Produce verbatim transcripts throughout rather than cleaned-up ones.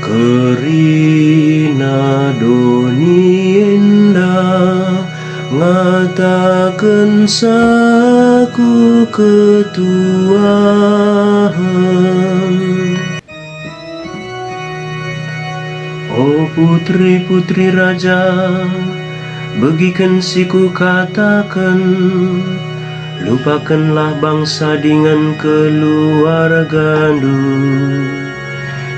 Kerina doni enda ngatakensa ku ketuahen. O puteri-puteri raja, begiken si kukataken, lupakenlah bangsa dingen keluargandu.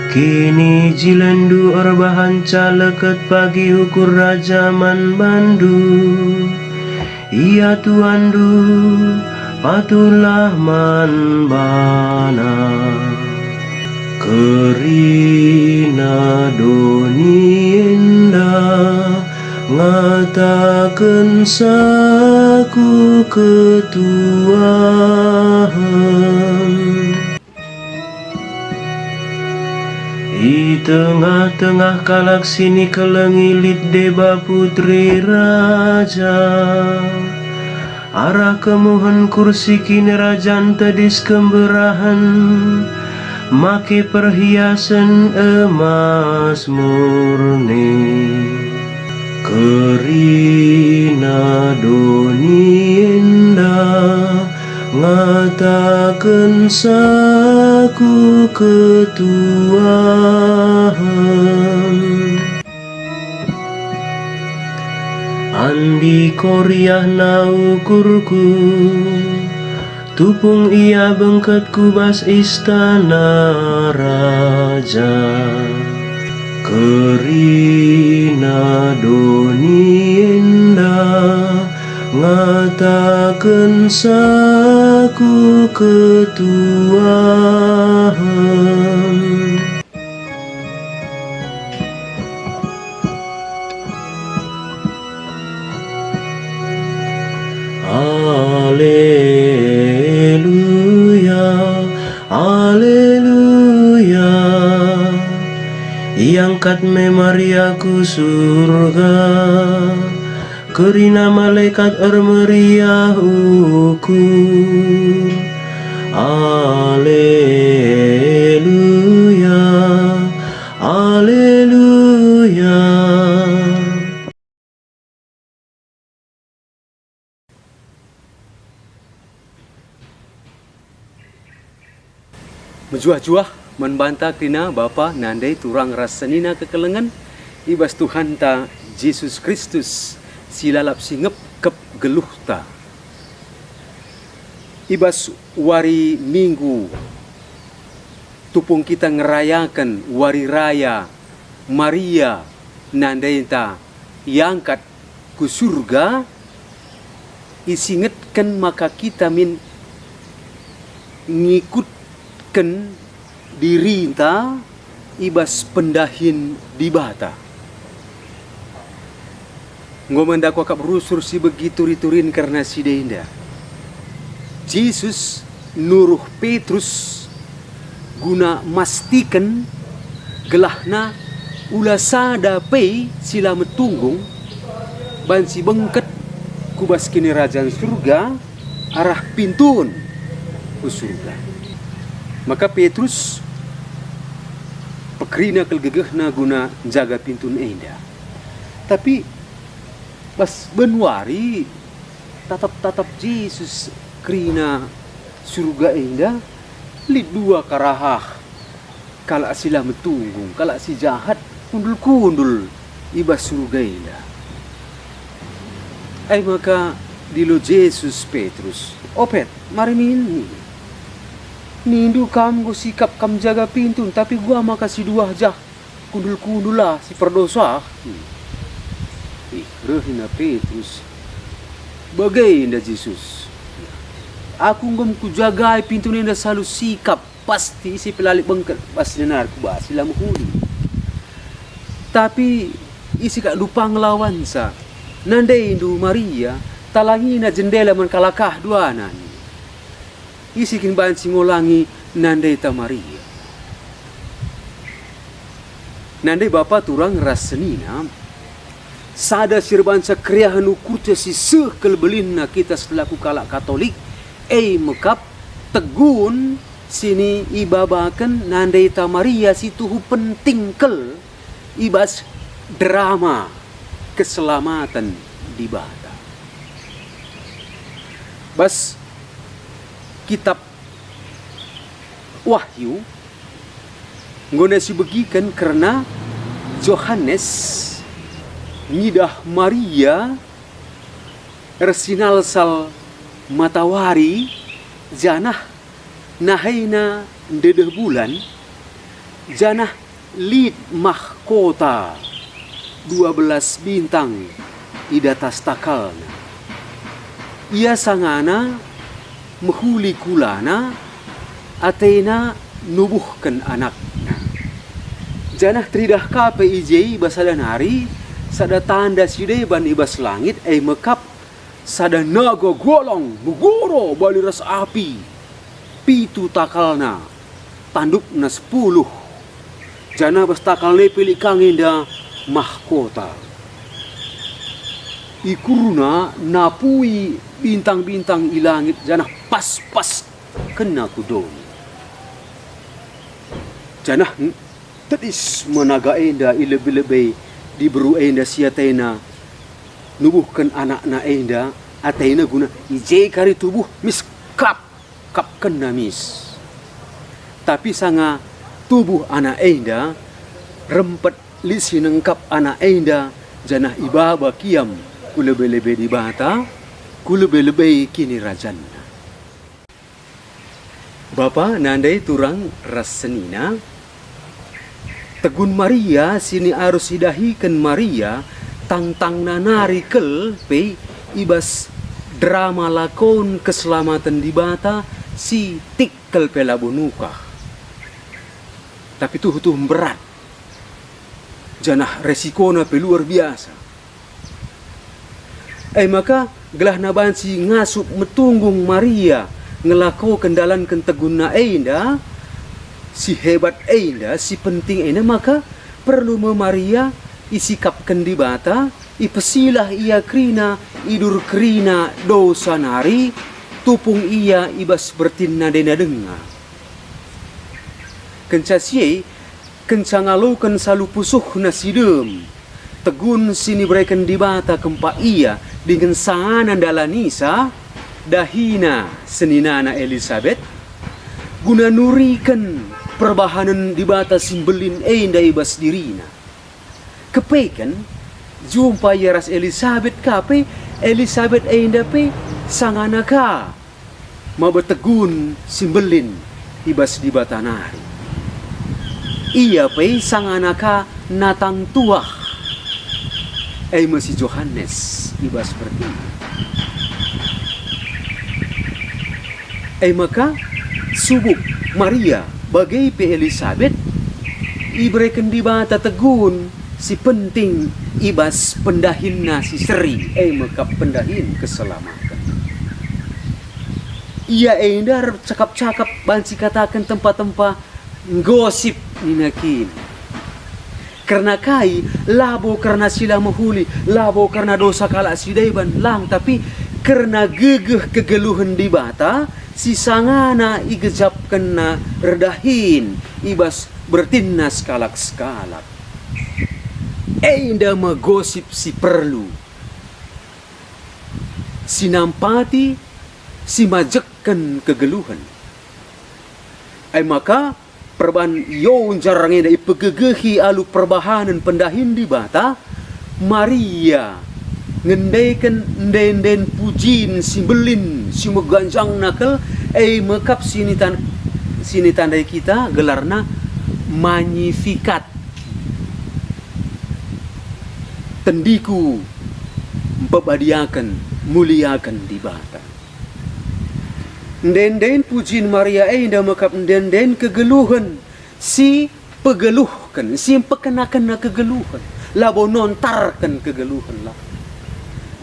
Kinijilenndu erbahanca leket pagi ukur raja man bandu. Ia tuanndu, patuhlah man bana. Kerina doni enda ngatakensa ku ketuahen. I tengah-tengah kalak si nikelengi lit deba puteri raja. Arah kemuhen kursi kinirajan tedis kemberahen, make perhiasen emas murni. Kerina doni enda ngatakensa ku ketuahen. Andi koriahna ukurku, tupung ia bengket ku bas istana raja. Kerina doni enda ngatakensa ku ketuahen. Aleluya, aleluya. Iangkat me Maria ku surga, kerina malekat ermeriah ukur. Aleluya, aleluya. Mejuah-juah man banta kerina bapa, nande, turang ras senina kekelengen i bas Tuhanta Jesus Kristus si lalap si ngepkep geluhta. I bas wari Minggu tupung kita ngerayaken wari raya Maria nandenta iangkat ku surga, isingetken maka kita min ngikutken dirinta i bas pendahin Dibata. Enggo me ndai kuakap rusur si begi turi-turin kerna si enda. Jesus nuruh Petrus guna mastiken gelahna ula sada pe si la metunggung banci bengket ku bas Kinirajan Surga arah pintun ku surga. Maka Petrus pekerina kal gegehna guna njaga pintun enda. Tapi bas ben wari tatap-tatap Jesus kerina surga enda, lit dua karaha kalak si la metunggung, kalak si jahat, kundul-kundul i bas surga enda. E maka idilo Jesus Petrus, "O Pet, mari min." Nindu kam enggo sikap kam jaga pintu, tapi gua maka si duah jah kundul-kundul lah si perdosa. Hmm. Ih, reh nina Petrus, bage nina Jesus, aku enggo kujagai pintu enda salu sikap, pasti ise pe la lit bengket bas si nari ku bas si la mehuli. Tapi ise kap ndu panglawansa? Nandeindu Maria, talangina jendela man kalak ah duana. Ise kin banci ngolangi nandeta Maria? Nande bapa turang ras senina, sada si erbanca keriahen ukurta si seh kal belinna kita selaku kalak Katolik, e me kap tegun si nibabaken nandeta Maria si tuhu penting kal i bas drama keselamaten Dibata. Bas kitab Wahyu, enggo sibegiken kerna Johanes ngidah Maria ersinalsal matawari, janah nahena ndedeh bulan, janah lit mahkota dua belas bintang i datas takalna. Ia sangana mehuli kulana, atena nubuhken anakna. Janah teridah ka pe i je i bas sada nari sada tanda si deban i bas langit, e me kap sada naga galang megara bali ras api, pitu takalna, tandukna sepuluh, janah bas takalna pe lit ka nge enda mahkota. Ikurna napui bintang-bintang i langit janah pas-pas kena ku doni. Janah tedis me naga enda i lebe-lebe diberu enda si atena nubuhken anakna enda, atena guna i je kari tubuh mis kap, kapkenna mis. Tapi sanga tubuh anak enda rempet lit si nengkap anak enda, janah ibaba kiam ku lebe-lebe Dibata, ku lebe-lebe kinirajanNa. Bapa, nande turang ras senina, tegun Maria si arus idahiken Maria, tangtangna nari kal pe i bas drama lakon keselamaten Dibata si tik kal pe labo nukah, tapi tuhu-tuhu mberat, janah resikona pe luar biasa. E maka, gelahna banci ngasup metunggung Maria ngelakoken dalanken tegunna enda, si hebat enda, si penting enda, maka perlu me Maria isikapken Dibata, ipesilah ia kerina, idur kerina dosa nari, tupung ia i bas bertinna ndena denga. Kenca si e, kenca ngaloken salu pusuhna si dem, tegun si nibereken Dibata kempak ia dingen sangana ndalanisa, dahina seninana Elisabet, guna nuriken perbahanen Dibata si mbelin enda i bas dirina. Kepeken, jumpa ia ras Elisabet ka pe, Elisabet enda pe sangana ka maba tegun si mbelin i bas Dibata nari. Ia pe sangana ka natang tuah, e me si Johanes i bas bertinna. E maka, subuk Maria bage pe Elisabet ibereken Dibata tegun si penting i bas pendahinna si seri, e me kap pendahin keselamaten. Ia enda ercakap-cakap banci kataken tempa-tempa nggosip nina kin. Kerna kai? Labo kerna si la mehuli, labo kerna dosa kalak si deban, lang, tapi kerna gegeh kegeluhen Dibata si sangana igejapkenNa erdahin i bas bertinna sekalak-sekalak. Enda me gosip si perlu, si nampati, si majekken kegeluhen. E maka, perban ionjar enda ipegegehi alu perbahanen pendahin Dibata, Maria ngendeken ende-enden pujin si mbelin, si meganjangna kal, e me kap si nitan-, Si nitandai kita gelarna Magnificat. Tendiku mpebadiaken, muliaken Dibata. Ende-enden pujin Maria enda mekap ende-enden kegeluhen si pegeluhken, si mpekenakenna kegeluhen, labo nontarken kegeluhen lah.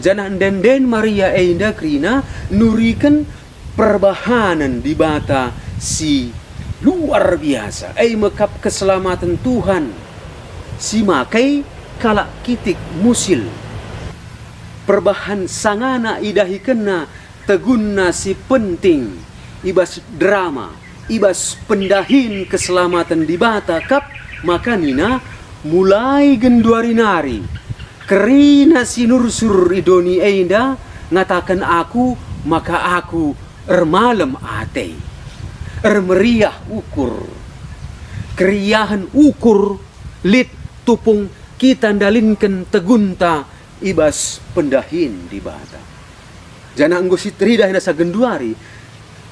Janah ende-enden Maria enda kerina nuriken perbahanen Dibata si luar biasa, e mekap keselamaten Tuhan si makai kalak kitik musil. Perbahan sangana idahikenna tegunna si penting i bas drama, i bas pendahin keselamaten Dibata kap, maka nina, mulai genduari nari, kerina si nursur i doni enda ngataken aku maka aku ermalem ate, ermeriah ukur. Keriahen ukur lit tupung kita ndalinken tegunta i bas pendahin Dibata. Janah enggo siteridah enda sa genduari,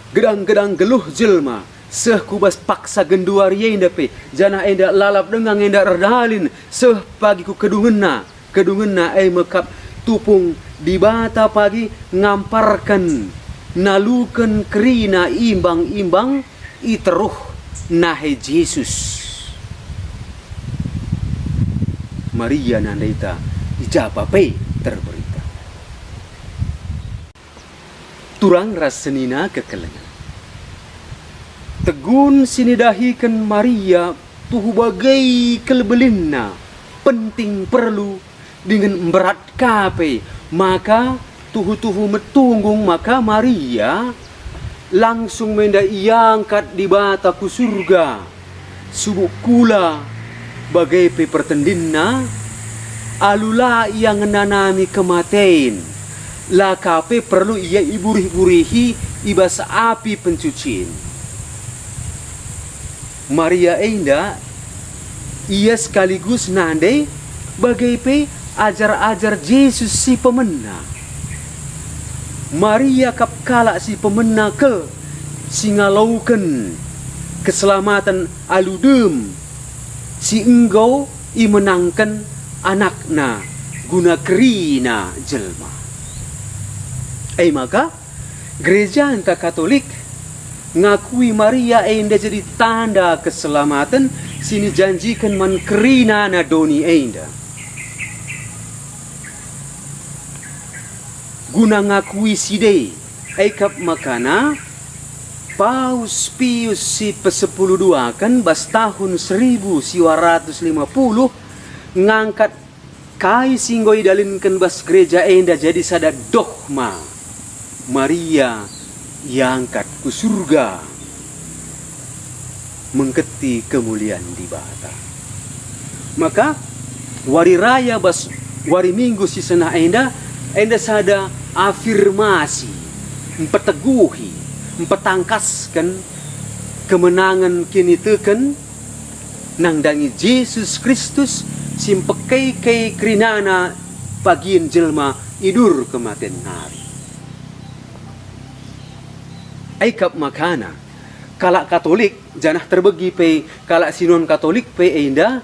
gedang-gedang geluh jelma, seh ku bas paksa genduari enda pe, janah enda lalap denga nge enda erdalin, seh pagi ku kedungenna, kedungenna e mekap tupung Dibata pagi ngamparken, naluken kerina imbang-imbang i teruh nahe Jesus. Maria nandaita i ja pe terberita. Turang ras senina kekelengen. Tegun si nidahiken Maria tuhu bage kelebelinna, penting, perlu, dingen mberat ka pe, maka tuhu-tuhu metunggung maka Maria langsung me enda iangkat Dibata ku Surga. Subuk kula, bage pe pertendinna, alu la ia ngenanami kematen, la ka pe perlu ia iburih-burihi i bas api pencucin. Maria enda ia sekaligus nande bage pe ajar-ajar Jesus si pemena. Maria kap kalak si pemena kal si ngaloken keselamaten alu dem si enggo imenangken anakna guna kerina jelma. E maka, Gerejanta Katolik ngakui Maria enda jadi tanda keselamaten si nijanjiken man kerinana doni enda. Guna ngakui si de, e kap makana Paus Pius si pesepuluh duaken bas tahun seribu siwa ratus lima puluh ngangkat kai si enggo idalinken bas gereja enda jadi sada dogma, Maria iangkat ku Surga mengketi kemulian Dibata. Maka, wari raya bas wari Minggu si senah enda, enda sada afirmasi, mpeteguhi, mpetangkasken kemenangen kiniteken nandangi Jesus Kristus si mpekei-kei kerinana pagin jelma i dur kematen nari. E kap makana, kalak Katolik, janah terbegi pe kalak si non-Katolik pe enda,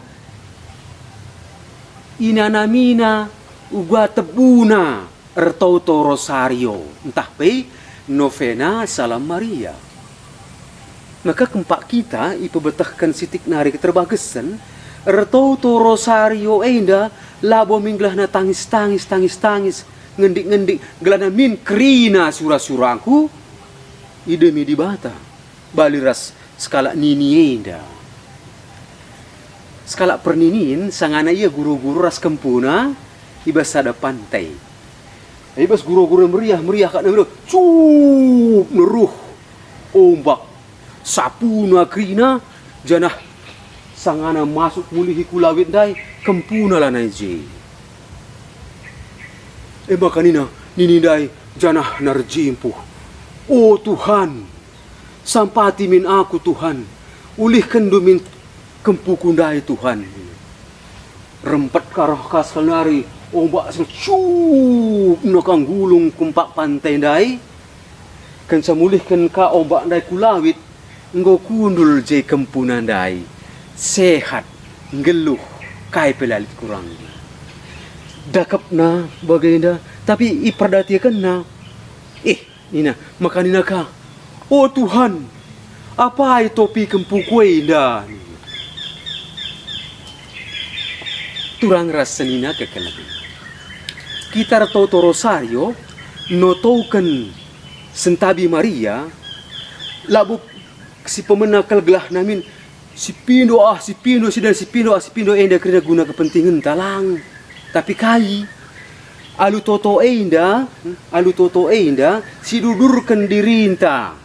inanamina uga tebuna ertoto Rosario, ntah pe novena Salam Maria. Maka kempak kita ipebetehken sitik nari keterbagesen, ertoto Rosario enda labo min gelahna tangis-tangis, tangis-tangis, ngendik-ngendik, gelahna min kerina sura-suraku idemi Dibata, bali ras sekalak nini enda. Sekalak perninin sangana ia guru-guru ras kempuna i bas sada pantai. I bas guru-guru meriah-meriah kak nenggeluh, cup neruh ombak, sapuna kerina, janah sangana masuk mulihi ku lawit ndai, kempuna lanai je. E maka nina nini ndai janahna erjimpuh, "O Tuhan, sampati min aku, Tuhan, ulihndu min kempuku ndai, Tuhan." Rempet ka reh ka sekali nari ombak si cup neka nggulung kempak pantai ndai. Kenca mulihken ka ombak ndai ku lawit, Enggo kundul je kempuna ndai, sehat, nggeluh, kai pe la lit kurangna. Dakepna bagenda, tapi iperdiatkenna. Eh, nina, maka nina ka, "O Tuhan, apai topi kempuku enda?" Turang ras senina kekelengen. Kita ertoto Rosario, notoken sentabi Maria, labo si pemena kal gelah namin, si pindo ah, si pindo, si dan si pindo ah, si pindo enda kerina guna kepentingenta lang. Tapi kai? Alu toto enda, alu toto enda, sidudurken dirinta,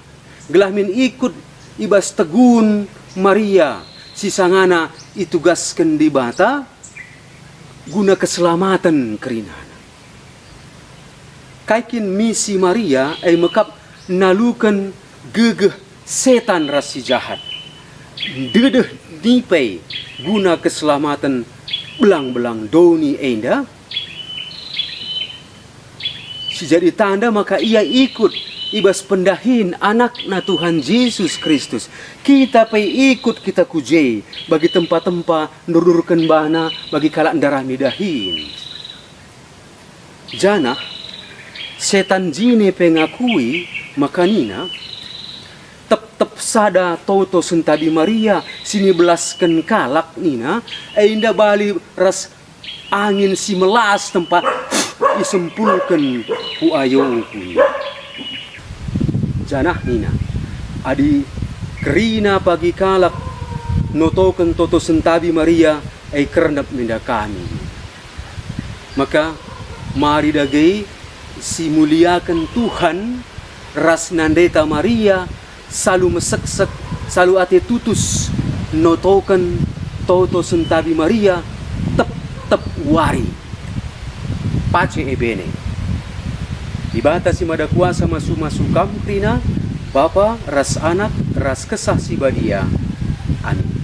gelah min ikut i bas tegun Maria, si sangana itugasken Dibata guna keselamaten kerinana. Kai kin misi Maria e mekap naluken gegeh setan ras si jahat, ndedeh nipe guna keselamaten belang-belang doni enda? Si jadi tanda maka ia ikut i bas pendahin Anakna Tuhan Jesus Kristus. Kita pe ikut kita ku je bagi tempa-tempa nurdurken bana bagi kalak ndarami dahin. Janah setan jine pe ngakui maka nina, "Tep-tep sada toto sentabi Maria si nibelasken kalak," nina, "enda bali ras angin si melas tempa isempulken ku ayongku." Janah nina, "Adi kerina pagi kalak notoken toto sentabi Maria, e kernep menda kami." Maka mari dage simuliaken Tuhan ras nandeta Maria, salu meseksek, salu ate tutus, notoken toto sentabi Maria tep-tep wari. Pace e bene. Dibata si Mada Kuasa masu-masu kam kerina, Bapa ras Anak ras Kesah Si Badia. Amin.